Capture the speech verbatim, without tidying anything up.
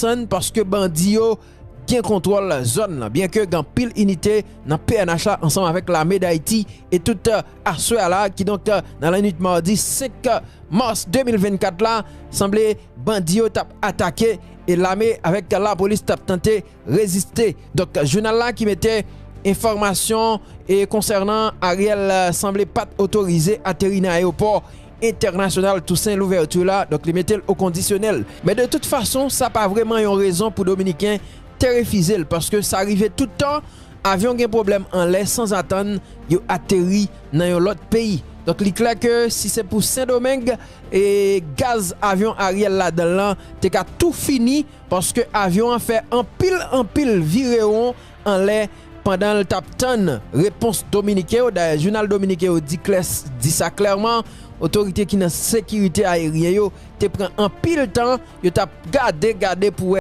desann paske bandi yo gen kontwòl zòn nan, byenke gen anpil inite nan P N H la ansanm avèk lame Dayiti e tout, euh, aswè a la, kidonk, euh, nan lannwit madi senk mas de mil vennkat la, sanble bandi yo t ap atake e lame avèk lapolis t ap tante reziste. Donk, jounal la ki mete enfòmasyon e konsènan Ariel, euh, sanble pa t otorize ateri nan ayewopò entènasyonal Toussaint Louverture la, donk li mete l o kondisyonèl. Men de tout fason, sa pa vrèman yon rezon pou Dominiken te refize l, paske sa rive tout tan, avyon gen pwoblèm anlè, sanzatann, yo ateri nan yon lòt peyi. Donk, li klè ke si se pou Sendomeng, e gaz avyon Ariel ladan l lan te ka tou fini, paske avyon an fè anpil, anpil virewon anlè pandan l t ap tann repons Dominiken yo. Dayè, jounal Dominiken yo di klè, di sa klèman, otorite ki nan sekirite ayeryen yo te pran anpil tan, yo t ap gade, gade pou wè